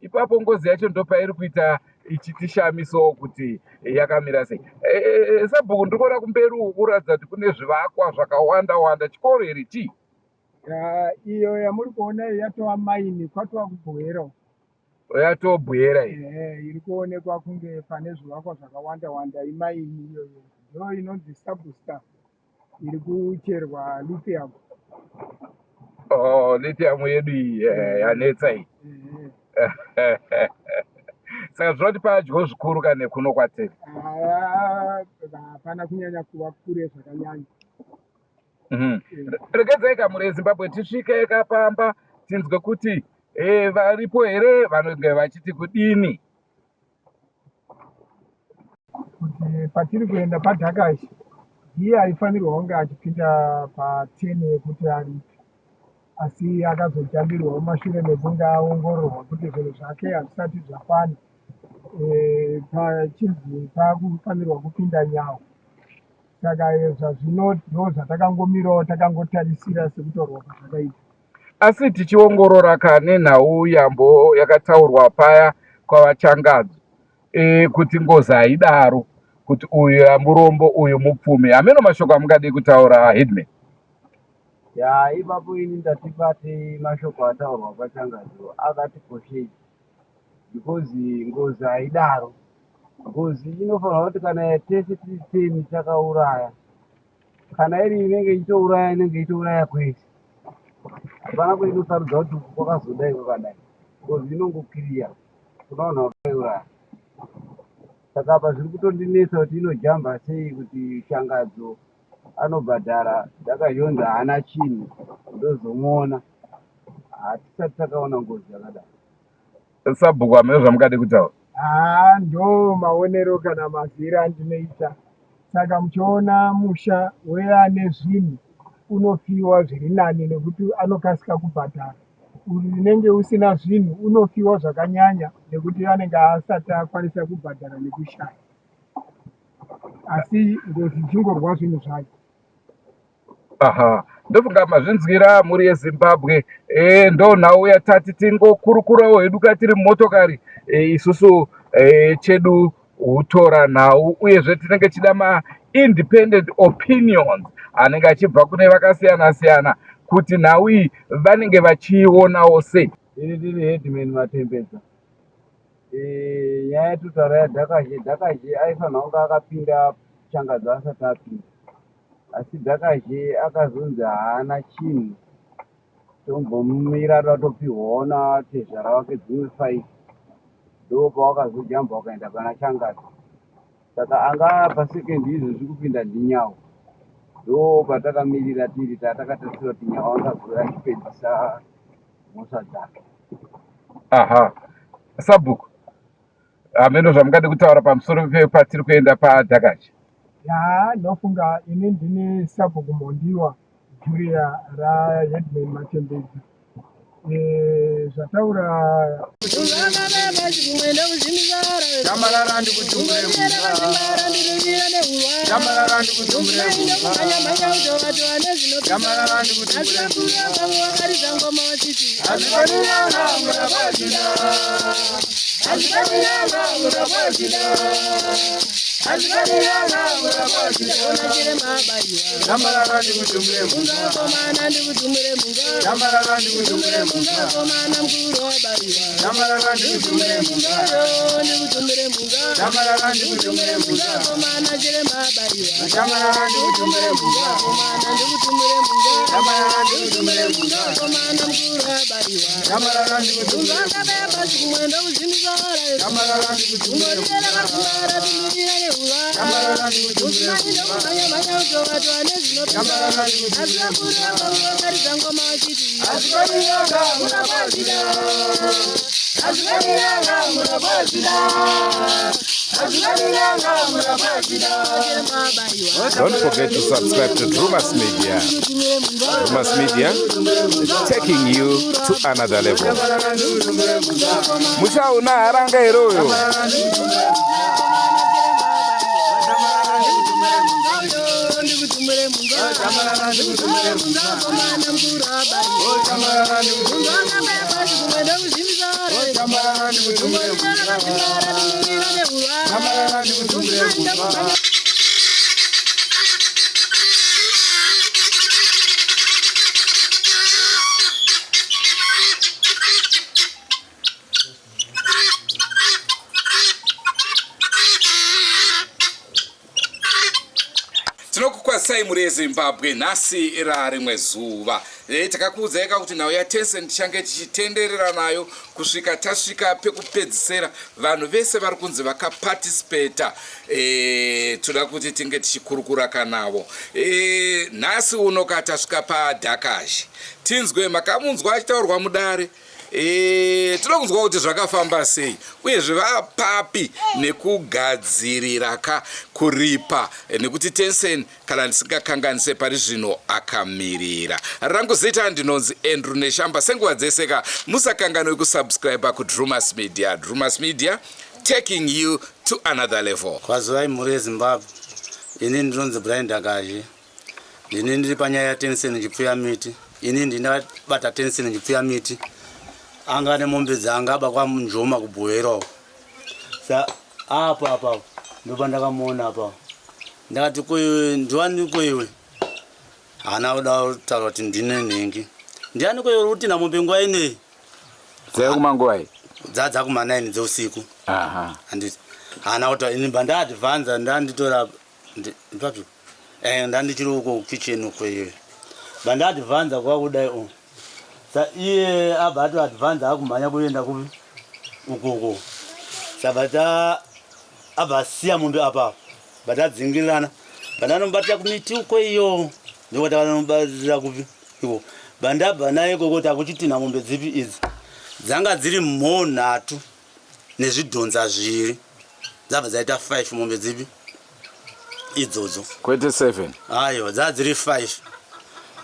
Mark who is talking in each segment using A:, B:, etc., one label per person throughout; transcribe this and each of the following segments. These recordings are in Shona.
A: Ipapo ngozi yacho ndopairi kuita ichitishamisawo kuti yakamira sei. E, e, e, sabhuku ndiri kuona kumberi uku kuratidza kuti kune zvivakwa zvakawanda wanda. Chikoro here chii?
B: Ya, iyo yamuri kuona iyo yatova maini kwatova kubhuhera uko.
A: Yatobhuhera iyi.
B: Ehe, iri kuonekwa kunge pane zvivakwa zvakawanda wanda imaini iyoyo ndo inonzi Sabusta iri kucherwa lithium.
A: Oh, lithium yedu iyi eh, yanetsa iyi.
B: Ehe.
A: Saka zvinoti padyo zvikuru kane kuno kwatiri.
B: Ah, hapana kunyanya kuva kure zvakanyanya.
A: Regedzai kamuri yeZimbabwe tisvike kapamba tinzwe kuti eh, varipo here vanenge vachiti kudini.
B: Kuti patiri kuenda paDhakashi ndiye aifanirwa kunge achipinda pateni yekuti aripe asi akazojambirwa mumashure mekunge aongororwa kuti zvinhu zvake hazvisati zvakwana e, pachinzi pakufanirwa kupinda nyawo saka zvazvino ndo zvatakangomirawo takangotarisira sekutaurwa kwazvakaita.
A: Asi tichiongorora ka nenhau yambo yakataurwa paya kwaVaChangadzo e, kuti ngozi haidaro kuti uyu murombo uyu mupfumi hameno mashoko amungadi kutaura headman.
C: Ya ipapo ini ndatibate mashoko ataurwa kwaChangadzo akati koshei because ngozi haidaro. Ngozi inofanirwa kuti kana tese tiri teni takauraya kana iri inenge ichitouraya inenge ichitouraya kwese hapana kwainosarudza kuti uku kwakazodai kwakadai ngozi inongokiriya kuna vanhu vakaiuraya saka apa zviri kutondinetsa kuti inojamba sei kuti shangadzo anobhadhara ndakazvionzi haana chinhu ndozomuona hatisati takaona ngozi yakadai.
A: Sabhuku hameno zvamungade kutaura.
B: Haa ndo maonero kana mazwiro andinoita. Saka muchiona musha weane zvinhu unofiwa zviri nani nekuti anokasika kubhadhara. Unenge usina zvinhu unofiwa zvakanyanya nekuti anenge asati akwanisa kubhadhara nekushaya. Asi ngozi ichingorwa zvinhu zvayo.
A: Aha, ndofunga mazvinzwira mhuri yeZimbabwe. E, ndo nhau yatati tingokurukurawo hedu ka tiri mumotokari e, isusu e, chedu hutora nhau uyezve tinenge tichida maindependent opinions anenge achibva kune vakasiyana siyana kuti nhau iyi vanenge vachiionawo sei.
C: Ini ndiri headman Matembedza. E, nyaya yatutaura yaDhakazhe, Dhakazhe aifanira kunge akapinda Changadzo asati apinda. Asi Dhakazhe akazonzi haana chinhu tombomumira atopihwawo natezvara wake dzimwe faifi ndopawakazojamba wakaenda pana Changadzo saka anga pasekendi izvozvi kupinda ndiNyawo ndopatakamirira tiri tatakatarisira kuti Nyawo angazouya achipedzisa mhosva dzake.
A: Aha, sabhuku hameno zvamungade kutaura pamusoro pepatiri kuenda padhakachi.
B: Yaa ndofunga ini ndini sabhuku Mhondiwa Julia raheadman Matembedza. Eh, zvataura
A: Don't forget to subscribe to Drumas Media. Drumas Media, taking you to another level. Mushauna haranga here uyo?
D: ndikutumire mumba ndikutumire mumba komana mvura bari munhu akabaya pasi kumwe ndokuzvimbisa ndikutumire mumba nehuva
A: Tinokukwazisai mhuri yeZimbabwe nhasi rarimwe zuva. E, takakuudzai ka kuti nhau yaTensen tichange tichitenderera nayo kusvika tasvika pekupedzisera. Vanhu vese vari kunzi vakaparticipata e, toda kuti tinge tichikurukura kanavo. E, nhasi uno ka tasvika paDhakashi. Tinzwe makamunzwa achitaurwa mudare. E, tinoda kunzwa kuti zvakafamba sei uyezve vapapi nekugadzirira ka kuripa e, nekuti Tensen kana ndisingakanganise pari zvino akamirira. Rangu zita ndinonzi Andrew Neshamba senguva dzese ka musakanganwe kusubscribe kuDrumas Media. Drumas Media taking you to another level.
E: Kwazivai mhuri yeZimbabwe, ini ndinonzi Brian Dakaji. Ndini ndiri panyaya yaTensen Chipfuya miti. Ini ndini ndakabata Tensen Chipfuya miti. Anga ane mombe dzaanga aba kwaMnjoma kuBuhera uko. Sa apa apa ndopandakamuona apa. Ndakati ko iwe ndiwani ko iwe? Haana kuda kutaura kuti ndine nhingi. Ndiani ko iwe uri kutinha mombe nguva inei?
A: Dzaiva kumanguva
E: Dzadza kuma 9 dzeusiku. Aha. Handiti. Haana kutaura ini bandaadvanza ndanditora Ndipapi? Eh, ndandichiri uko kitchen uko iwe. Banda advance kwa kudai o. Sa iye abva ato advance akumhanya kuenda kupi? Uko uko. Saka ta abva asiya mombe apa. Batadzingirirana. Banda anomubatira kumiti uko iyo. Ndiko takanomubatira kupi? Iko. Banda abva naye ikoko takuchitinha mombe dzipi idzi. Dzanga dziri mhou nhatu. nezvidhonza zviri dzabva dzaita 5 mombe dzipi idzodzo
A: kwete 7
E: aiwa dzaa dziri 5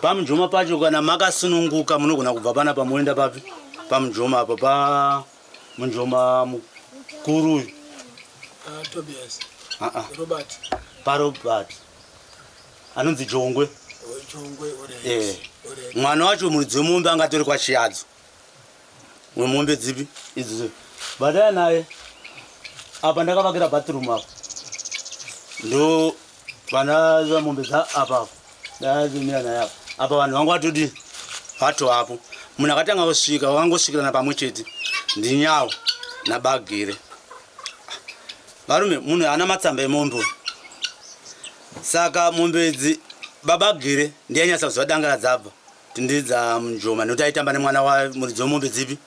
E: pamujoma pacho kana makasununguka munogona kubva pana pamoenda papi pamujoma apa pa munjoma mukuru uyu
B: ah, Tobias. Uh -uh. Robert.
E: Parobert anonzi Jongwe.
B: Oh, Jongwe,
E: eh. Mwana wacho muridzi wemombe angatori kwaChiyadzo. Wemombe dzipi idzi bataya naye apa ndakavakira bathroom apa ndo vana vamombe dza apa apa ndazimira naye apa apa vanhu vangu vatodi vatoapo munhu akatanga kusvika vakangosvikirana pamwe chete ndinyawo nabagire varume munhu haana matsamba emombe uyu saka mombe idzi babagire ndiye anyatsa kuziva danga radzabva Ndidza Mnjoma nekuti aitamba nemwana wa muridzi wemombe dzipi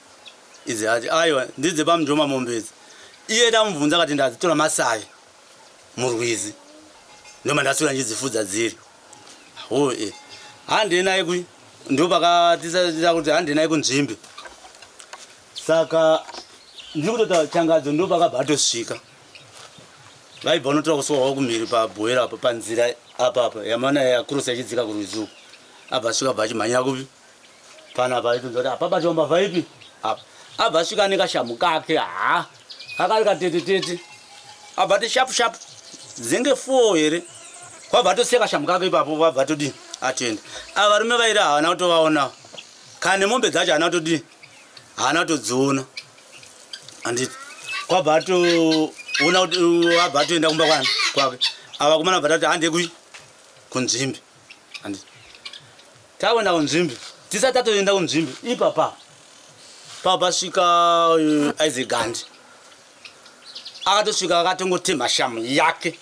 E: idzi ati aiwa ndidze paMnjoma mombe idzi iye ndamubvunza akati ndadzitora masavi murwizi ndoma ndaswera ndichidzifudza dziri ho e handei naye kui ndopakatisa kuti handei naye kunzvimbe saka ndiri kutota changadzo ndopakabva atosvika vaibva unotora kusuwa wavo kumhiri pabhoera apa panzira apa apa yamana yakurosa ichidzika kurwizi uku abva asvika abva achimhanyira kupi panapa aitonzwa kuti apa batiwa mbavha ipi apa abva asvika ane kashamhu kake haa kakari katetetete abva ati shapu shapu dzinge foo here kwabva atosiya kashamhu kake ipapo kwabva atodii atoenda ava varume vairi havana kutovaona kana nemombe dzacho haana kutodii haana kutodziona handiti kwabva atoona kuti abva atoenda kumba kwani kwake ava kumana bva tati hande kui kunzvimbi handiti takuenda kunzvimbi tisati tatoenda kunzvimbi ipapa papa pasvika eh, isaac gandi akatosvika akatongotemha shamu yake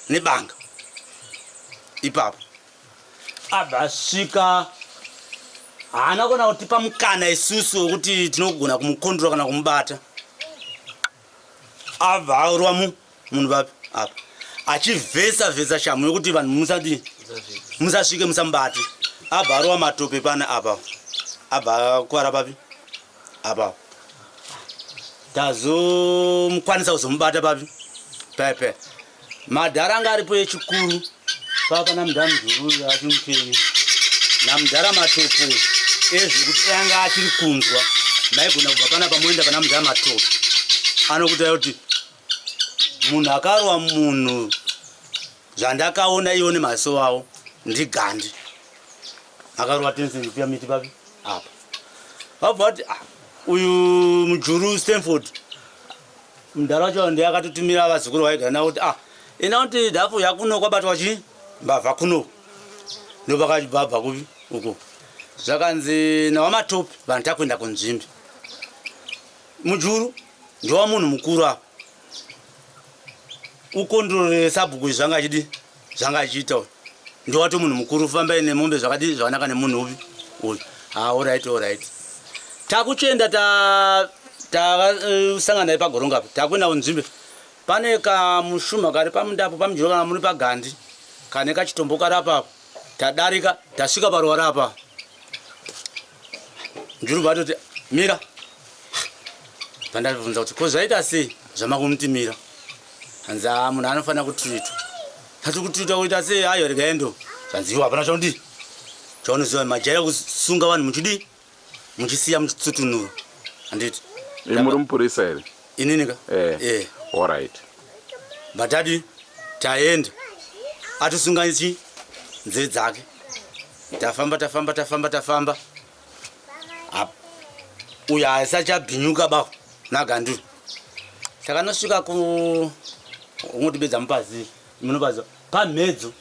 E: nebanga ipapo abva asvika haana kona kutipa mukana isusu wekuti tinogona kumukondora kana kumubata abva arova mu munhu vapi apa achivhesa vhesa shamhu yekuti vanhu musadii musasvike musamubate abva arova matope pana apa abva akuvara papi apa tazomukwanisa kuzomubata papi pepe madhara anga aripo echikuru papa namudhara muzururi achiri mupenyu namudhara matopo ezvekuti anga achiri kunzwa maigona kubva pana pamoenda pana mudhara matopo anokutai kuti munhu akarwa munhu Zvandakaona iwo nemaziso awo ndigandi akarova tensen kuya miti papi apa vabva vati ah, uyu mujuru Stanford mudhara wacho ndiye akatotumira vazukuru vaigara navo kuti ah ina kuti dhafu yakuno kwabatwa chii mbavha kuno ndopakabva kupi uko zvakanzi nawamatopi vanhu takuenda kunzvimbi mujuru ndowa munhu mukuru apa ukondrore sabhuku izvi zvanga achidi zvanga achiita uyu ndowato munhu mukuru fambai nemombe zvakadi zvakanaka nemunhu upi uyu ha orit orit takuchienda tasangana naye pagoronga apa takuenda kunzvimbe pane kamushuma kari pamundapo pamujiro kana muri pagandi kane kachitombo kari apapo tadarika tasvika paruwa rapa njuru vatoti mira pandabvunza kuti ko zvaita sei zvamakunuti mira hanzi haa munhu anofanira kutreatwa tati kutreatwa kuita sei ayo rega endo zvanzi iwo hapana chaunodii chaunoziva majaira kusunga vanhu muchidii muchisiya muchitsutunura handiti
A: muri mupurisa here
E: inini ka
A: eh. eh. Alright.
E: But tadi taenda atisunga chi nzeve dzake tafamba tafamba tafamba tafamba uyo asachabhinyuka ba nagandu takanosvika ku ungotibedza mupazi munopazi pamhedzo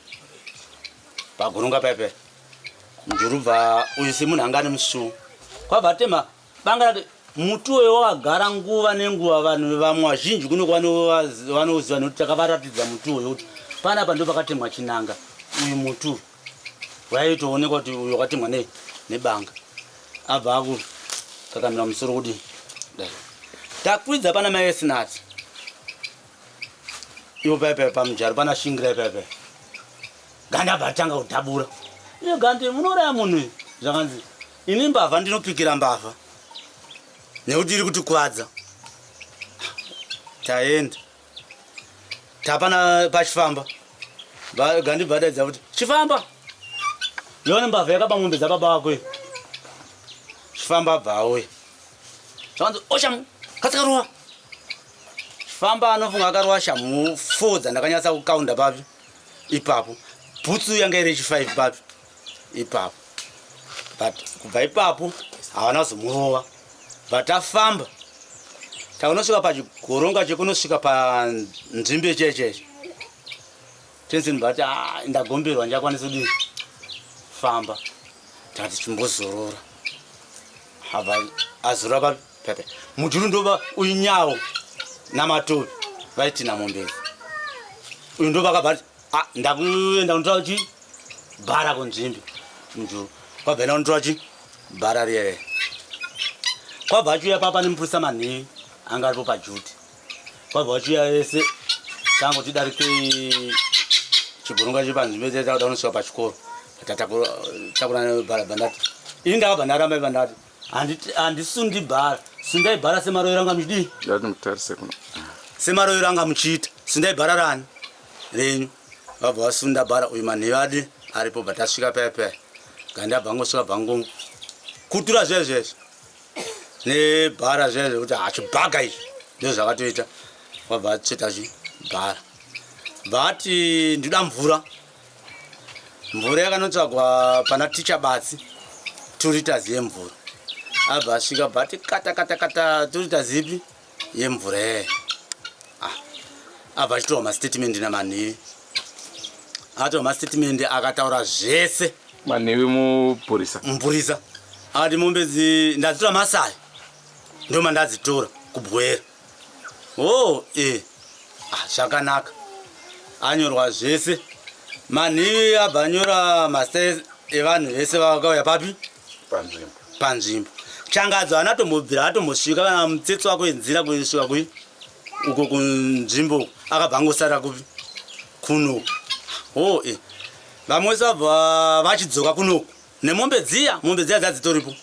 E: pagoronga paipai njurubva uyu semunhu anga ane musuwo kwabva atema Banga rake muti uyo wakagara nguva nenguva vanhu vamwe vazhinji kuno vanouziva nekuti takavaratidza muti uyo kuti panapa ndo pakatemwa chinanga uyu muti uyu waitoonekwa kuti uyu wakatemwa nei nebanga abva akukakamira musoro kuti dai takwidza pana mai esinati ivo paipai pamujaro pana shingira ipaipai gandi abva atanga kudhabura iyo gandi munouraya munhu zvakanzi Ini mbavha ndinopikira mbavha nekuti iri kutikuvadza. Taenda tapana pachifamba gandibva daidza kuti chifamba yone mbavha yakaba mombe dzababa vako iyo chifamba abva auya zvakanzi oshamu katsikaruwa chifamba anofunga akaruwa shamu fo dzandakanyatsa kukaunda papi ipapo bhutsu yanga iri chi5 papi ipapo but kubva ipapo havana kuzomurova but tafamba takunosvika pachigoronga chekunosvika panzvimbo checheche tensen but ah, ndagomberwa ndichakwanisa kudii famba tati chimbozorora abva azorora papi pepe mujuru ndova uyu nyawo namatovi vaitina mombezi uyu ndovakabva ati ah, ndakuenda kunotora chi bhara kunzvimbi mujuru kwabva enda kunotora chi bhara riye kwabva achiuya papa nemupurisa manhivi anga aripo pajuti kwabva vachiuya vese tangoti darikei chigurunga chepanzvimbo takuda kunosvika pachikoro tatakura bhara bandati ini ndakabva ndaramba iva ndati handisundi bhara sundai bhara semaroero anga muchidii semaroero anga muchiita sundai bhara rani renyu vabva vasunda bhara uyu manheru adi aripo bva tasvika paya paya gandabva angosvika bva ngongo kutura zviya zviya nebhara zviya zvekuti hachibhaga izvi ndozvakatoita vabva vatsveta chibhara vati ndinoda mvura mvura yakanotsvagwa pana ticha batsi two liters yemvura abva asvika bva ati kata kata kata two liters ipi yemvura yeye ah, abva achitorwa mastatement namanhivi atorwa mastatement akataura zvese
A: manhivi mupurisa
E: mupurisa akati mombe ndadzitora masai ndomandadzitora kubwera Oh, eh. Ah, zvakanaka. Anyorwa zvese. Manhivi abva anyora mazita evanhu vese vakauya papi?
A: Panzvimbo.
E: Panzvimbo. Changadzo haana tombobvira atombosvika kana mutsetse wako wenzira kusvika kui uko kunzvimbo akabva angosara kupi kuno. Oh, eh. Vamwe vese vabva vachidzoka kunoku. Nemombe dziya, mombe dziya dzadzitoripo.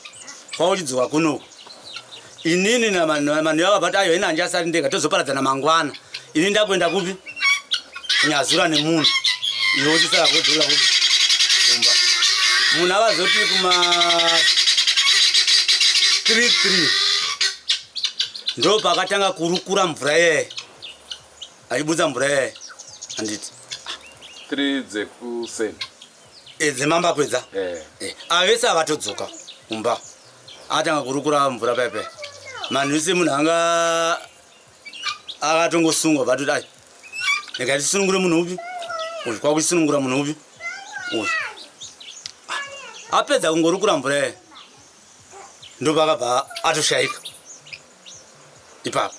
E: Kwauchidzoka kunoku. Inini namanhu vabva ayo ini handichasari ndega tozoparadzana mangwana. Ini ndakuenda kupi? Kunyazura nemunhu. Iwe uchisara kudzokera kupi? Kumba. Munhu avazoti kuma 3 3 ndo pakatanga kurukura mvura yeye. Achibudza mvura yeye. Handiti.
A: 3 dzekuseni
E: e, dzemambakwedza
A: eh.
E: e, ava vese avatodzoka kumba atanga kurukura mvura paipai manhu ese munhu anga akatongosungwa vatoti ai rega tisunungure munhu upi uyu kwakusunungura munhu upi uyu ah, apedza kungorukura mvura yaye ndopakabva atoshaika ipapo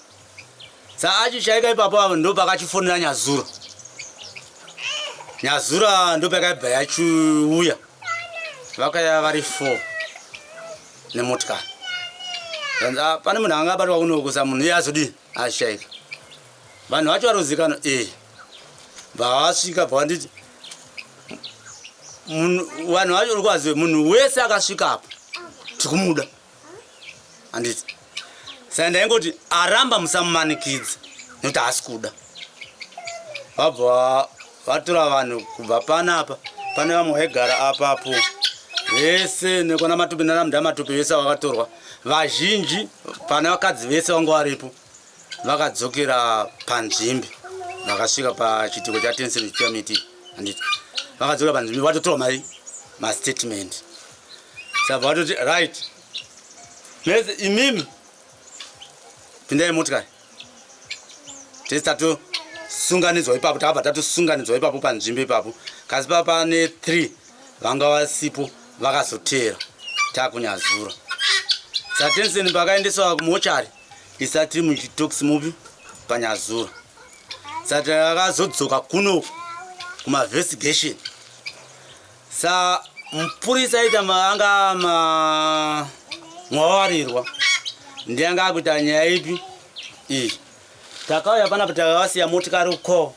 E: sa achishaika ipapo avo ndopakachifonera nyazura nyazura ndopakaibva yachiuya vakaya vari four nemotikari ah, pane munhu anga abatwa kunoku sa munhu iye azodii ashaika vanhu vacho vari kuzikanwa e eh. bvavasvika bvavanditi vanhu vacho uri kuvazive munhu wese akasvika apo tikumuda handiti saka ndaingoti aramba musamumanikidza nekuti haasi kuda vabva vatora vanhu kubva panapa pane vamwe vaigara apapo vese nekwana matupi nana mudha matupi vese vakatorwa vazhinji pane vakadzi vese vanga varipo vakadzokera panzvimbi vakasvika pachitiko chatensen chiamiti handiti vakadzokera panzvimbi vatotorwa mari mastatement saka vatoti right mese imimi pindai motikari tese tatosunganidzwa ipapo takabva tatosunganidzwa ipapo panzvimbo ipapo kasi pa pane 3 vanga vasipo vakazoteera takunyazura satenseni pakaendeswa kumochari isati muchitokisi mupi panyazura saka takazodzoka kuno kumavestigation sa mupurisa aita anga mwawarirwa ndiye anga akuita nyaya ipi iyi takauya panapa takavasiya motikari uko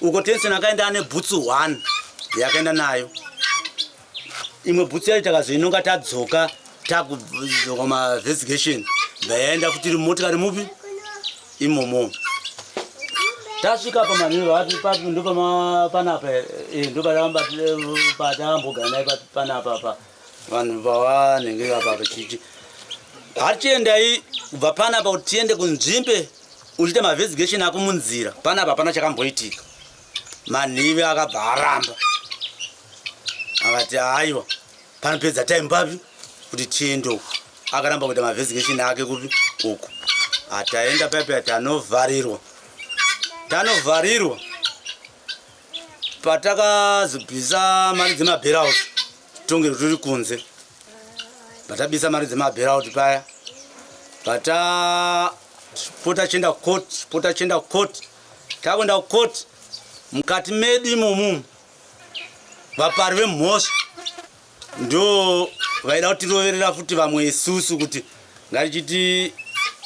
E: uko tensen akaenda ane bhutsu one yakaenda nayo imwe bhutsu yacho takazoinonga tadzoka takudzoka mavestigation bvayaenda futi iri motikari mupi imomo tasvika pamanhiro api papi ndopama panapa eh, ndopatambogara naye panapa pa vanhu pavanenge apa chichi hatiendai kubva panapa kuti tiende kunzvimbe uchiita mavestigation ako munzira panapa hapana chakamboitika manhivi akabva aramba akati aiwa panopedza time papi kuti tiende uku akaramba kuita mavestigation ake kupi uku ataenda paipa tanovharirwa tanovharirwa patakazobvisa mari dzemabherout tonge turi kunze patabisa mari dzemabherout paya patapota chienda court pota chienda court takuenda kucourt mukati medu imomu vapari vemhosva ndo vaida kutiroverera futi vamwe isusu kuti ngatichiti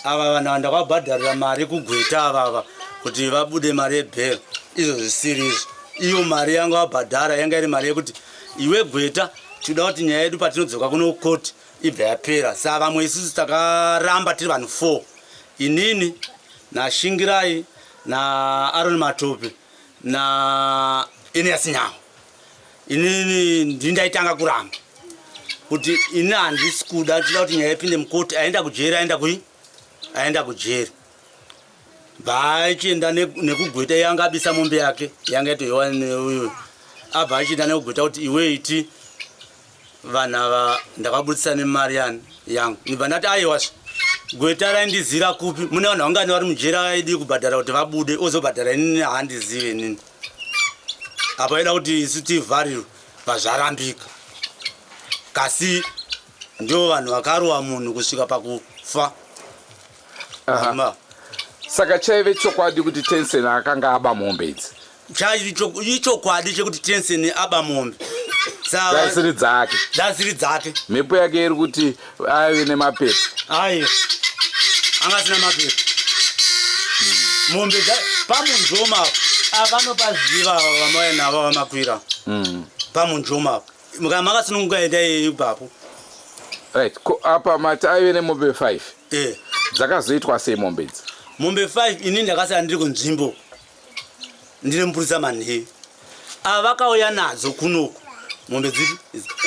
E: ava vanhu ava ndakavabhadharira mari kugweta avava kuti vabude mari yebhero izvo zvisiri izvo iyo mari yanga vabhadhara yanga iri mari yekuti iwe gweta tinoda kuti nyaya yedu patinodzoka kuno koti ibva yapera saa vamwe isusu takaramba tiri vanhu four inini nashingirai naaroni matope na Enias Nyawo inini ndini ndaitanga kuramba kuti ini handisi kuda ndinoda kuti nyaya ipinde mukoti aenda kujeri aenda kui aenda kujeri bvaachienda nekugweta iye anga abisa mombe yake yanga yatoiwa neuyu abva achienda nekugweta kuti iwe iti vanhu ava ndakabudisa nemari yani yangu ndibva ndati aiwazve gweta raindizira kupi mune vanhu vangani vari mujeri aidii kubhadhara kuti vabude ozobhadhara inini haandizive inini apa aida kuti isu tivharirwe pazvarambika kasi ndivo vanhu vakarova munhu kusvika pakufa
A: saka chaive chokwadi kuti tensen akanga aba mombe idzi
E: Ichokwadi chekuti Tensen aba mombe
A: dzasiri dzake,
E: dzasiri dzake.
A: Mhepo yake iri kuti aive nemapepa.
E: Aiwa, anga asina mapepa. Mombe pamunjoma apo avanopaziva ava vamauya navo vamakwira pamunjoma apo kana makasununguka endai ipapo.
A: Right, ko apa mati aive nemombe 5
E: eh.
A: Dzakazoitwa sei mombe idzi?
E: Mombe 5 ini ndakasara ndiri kunzvimbo ndine mupurisa manheru ava vakauya nadzo kunoku mombe dzipi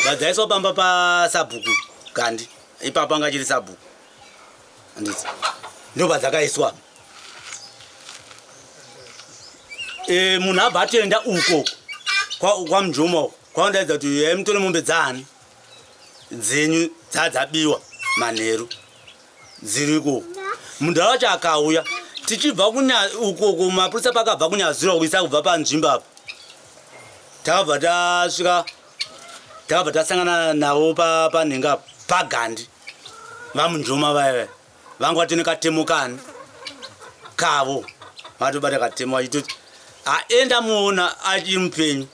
E: vadzaiswa pamba pasabhuku gandi ipapo anga achiri sabhuku handiti ndo padzakaiswa E, munhu abva atoenda uko kwamujoma uko kwaundaidza kuti uyai mutore mombe dzaani dzenyu dzadzabiwa manheru dziri ikoko munhu wacho akauya tichibva uko kumapurisa pakabva kunyazura kuisa kubva panzvimbo apo takabva tasvika takabva tasangana navo panhenga apo pagandi vamunjoma vaya vaya vanga vatone katemo kani kavo vatobata katemo vachitoti aenda muona achiri mupenyu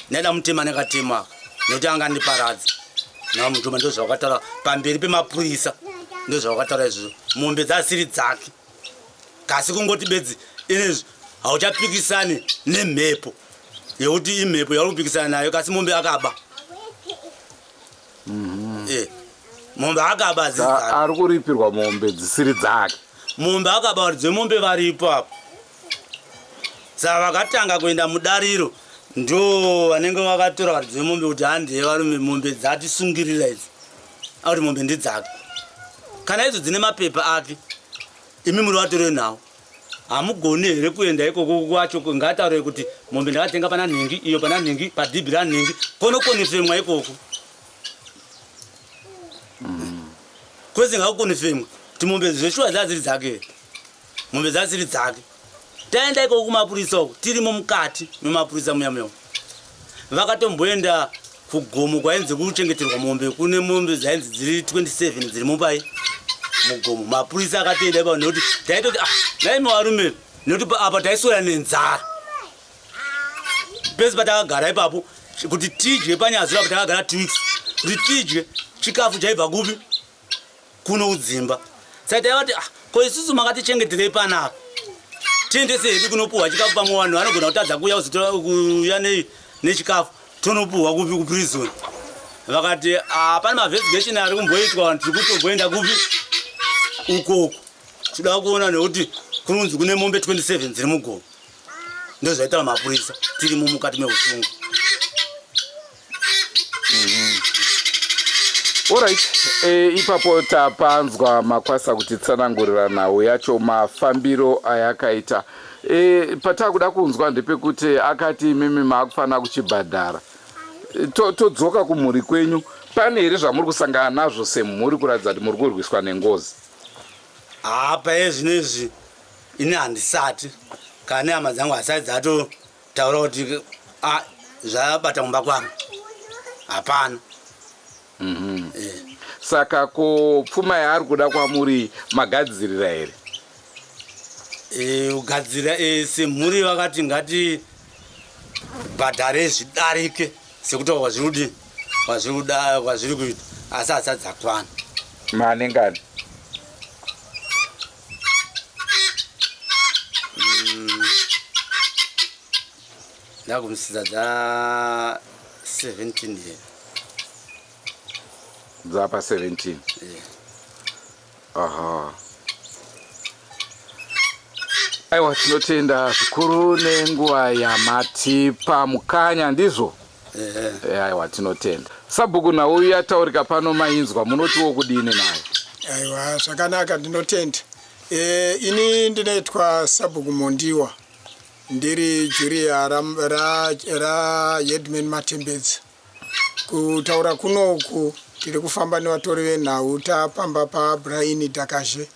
E: ndaida mutema nekatemo aka nekuti anga andiparadza navamujoma ndozvavakataura pamberi pemapurisa ndozvavakataura izvozvo mombe dzasiri dzake kasi kungoti bedzi inezvi hauchapikisani nemhepo yekuti imhepo yauri kupikisana nayo kasi mombe akaba mm -hmm. eh, mombe akaba
A: ari kuripirwa mombe dzisiri dzake
E: mombe akaba varidzi vemombe varipo apo saka vakatanga kuenda mudariro ndo vanenge vakatora varidzi vemombe kuti handiye varume mombe dzatisungirira idzi akuti mombe ndidzake kana idzo dzine mapepa ake imi muri vatori venhau hamugoni here kuenda ikoko kwacho ngataure kuti mombe ndakatenga pana nhingi iyo pana nhingi padhibhi ranhingi konokonifemwa ikoko mm. kwese ngakukonifemwa kuti mombe zveshuwa dzadziri dzake here mombe dzasiri dzake taenda ikoko kumapurisa uko tirimo mukati memapurisa muya muya vakatomboenda kugomo kwainzi kuchengeterwa mombe kune mombe dzainzi dziri 27 dziri mupai mugomo mapurisa akatoenda ipapo nekuti taitoti ah naimi varume nekuti apa taiswera nenzara pese patakagara ipapo kuti tidye panyazura apo takagara two weeks kuti tidye chikafu chaibva kupi kuno kudzimba saka taivati ah, ko isusu makatichengeterei panapa tiendese hedu kunopuhwa chikafu pamwe vanhu vanogona kutadza kuuya kuzotora kuuya nechikafu tonopuhwa kupi kuprison vakati ah, pane mavestigation ari kumboitwa vanhu tiri kutomboenda kupi ukoko tinoda kuona nekuti kunonzi kune mombe 27 dziri mugomo ndozvaitaura mapurisa tirimo mukati meusungu
A: mhm. Alright, e, ipapo tapanzwa makwasa kuti tsanangurira nhau yacho mafambiro ayakaita. E, patakuda kunzwa ndepekuti akati imimi maakufanira kuchibhadhara. E, todzoka to kumhuri kwenyu, pane here zvamuri kusangana nazvo semhuri kuratidza kuti muri kurwiswa nengozi?
E: Apa ezvino izvi ini handisati kana nehama dzangu hasati dzatotaura kuti ah, zvabata mumba kwangu hapana
A: mm -hmm. eh. Saka ko pfuma yaari kuda kwamuri magadzirira here?
E: Eh, kugadzirira eh, semhuri vakati ngati bhadhare zvidarike sekutaura kwazviri kudii kwazviri kuda kwazviri kuita asi hasati dzakwana
A: mane ngani
E: Ndakumusisa dza 17 here.
A: Dzapa 17. Yeah. Aha. Aiwa tinotenda zvikuru nenguva yamatipa mukanya ndizvo? Eh, aiwa tinotenda. Sabhuku nhau yataurika pano mainzwa munotiwo kudini nayo?
B: Aiwa zvakanaka ndinotenda. E, ini ndinoitwa Sabhuku Mondiwa ndiri juriya raheadman ra, ra Matembedza. Kutaura kuno uku tiri kufamba nevatori venhau tapamba paBrian Dhakazhe.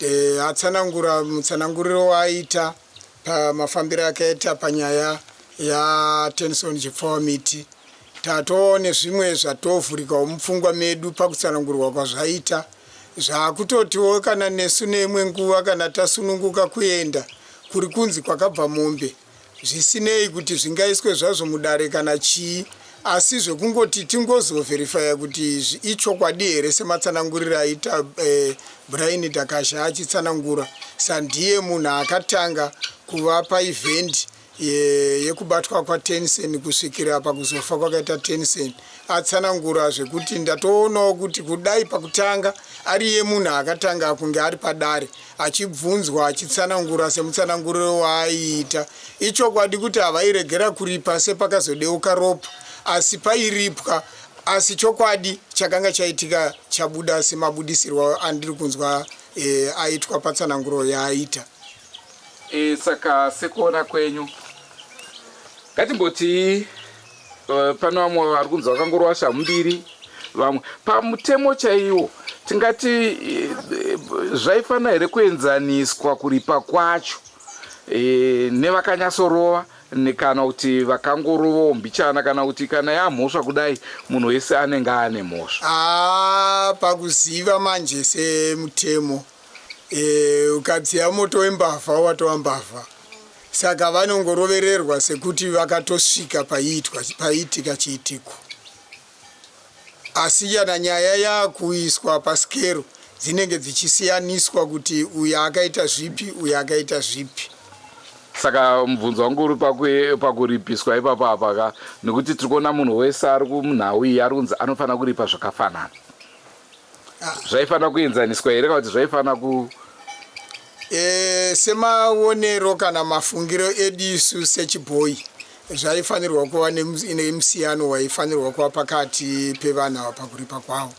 B: E, atsanangura mutsananguriro waaita pamafambiro akaita panyaya yaTenson Chipfawamiti. Tatoo nezvimwe zvatovhurikawo mupfungwa medu pakutsanangurwa kwazvaita. Zvakutotiwo kana nesu neimwe nguva kana tasununguka kuenda kuri kunzi kwakabva mombe, zvisinei kuti zvingaiswe zvazvo mudare kana chii, asi zvekungoti tingozovherifaya kuti izvi ichokwadi here sematsananguriro aita eh, Brian Dakasha achitsanangura sandiye munhu akatanga kuva paevent yekubatwa kwaTensen kusvikira pakuzofa kwakaita Tensen. Atsanangura zvekuti ndatoonawo kuti kudai pakutanga ariye munhu akatanga kunge ari padare achibvunzwa achitsanangura semutsananguriro waaiita. Ichokwadi kuti havairegera kuripa sepakazodeuka ropa asi pairipwa asi chokwadi chakanga chaitika chabuda semabudisirwo andiri kunzwa e, aitwa patsananguro yaaita.
A: E, saka sekuona kwenyu ngatimbotii pane vamwe vari kunzi vakangorova shamhu mbiri vamwe pamutemo chaiwo tingati eh, zvaifanira here kuenzaniswa kuripa kwacho e, nevakanyatsorova kana kuti vakangorovawo mbichana kana kuti kana yamhosva kudai munhu wese anenge ane mhosva
B: ah, pakuziva manje semutemo e, ukadziya moto wembavha watova mbavha saka vanongorovererwa sekuti vakatosvika paiitwa paiitika chiitiko asi kana nyaya yakuiswa pasikero dzinenge dzichisiyaniswa kuti uyu akaita zvipi uyu akaita zvipi
A: saka mubvunzo wangu uri pakuripiswa ipapo apa ka nekuti tiri kuona munhu wese ari kumunhau iyi ari kunzi anofanira kuripa zvakafanana ah. zvaifanira kuenzaniswa here kana kuti zvaifanira ku
B: e, semaonero kana mafungiro edu isu sechibhoyi zvaifanirwa kuva nemusiyano waifanirwa kuva pakati pevanhu ava pakuripa kwavo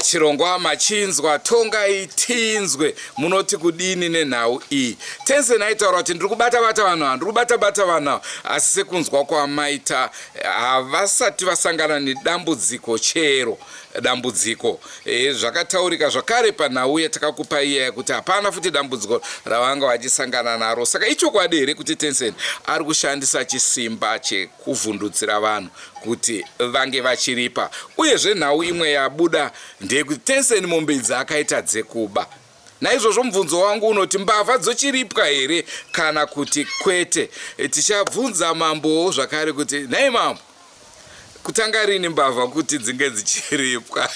A: Chirongwa machinzwa tongai tinzwe munoti kudini nenhau iyi. Tensen aitaura kuti ndiri kubata bata vanhu ava, ndiri kubata bata vanhu ava, asi sekunzwa kwamaita havasati vasangana nedambudziko chero dambudziko. E, zvakataurika zvakare panhau yatakakupa iya yekuti hapana futi dambudziko ravanga vachisangana naro. Saka ichokwadi here kuti Tensen ari kushandisa chisimba chekuvhundutsira vanhu kuti vange vachiripa uyezve nhau imwe yabuda ndeyekuti Tensen mombe idzi akaita dzekuba naizvozvo mubvunzo wangu unoti mbavha dzochiripwa here kana kuti kwete tichabvunza mambowo zvakare kuti nhai mambo kutanga rini mbavha kuti dzinge dzichiripwa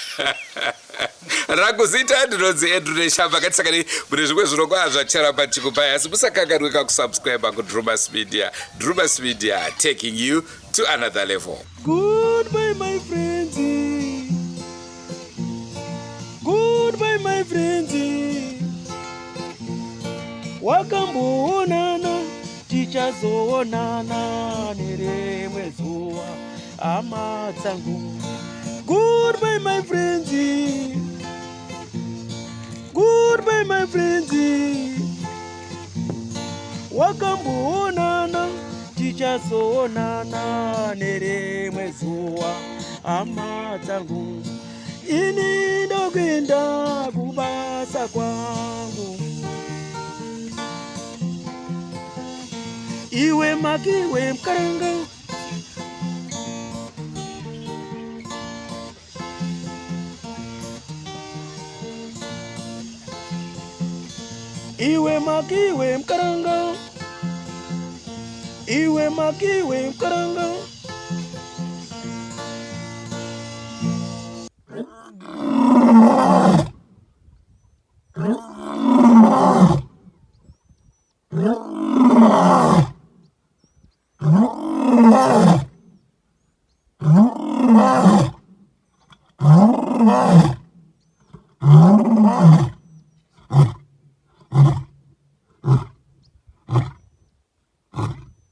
A: rangu zita ndinonzi Andrew Neshamba ngatisangane mune zvimwe zvirongwa zvacharamba tichikupai asi musakanganwe kakusubscribe kuDrumas Media Drumas Media taking you to another level.
D: Goodbye my friends. Goodbye my friends. Wakamboonana tichazoonana nerimwe zuva hama dzangu. Goodbye my friends. Goodbye my friends. Wakamboonana tichazoonana nerimwe zuva hama dzangu. Ini ndokuenda kubasa kwangu. Iwe makiwe mkaranga Iwe makiwe mkaranga Iwe makiwe mkaranga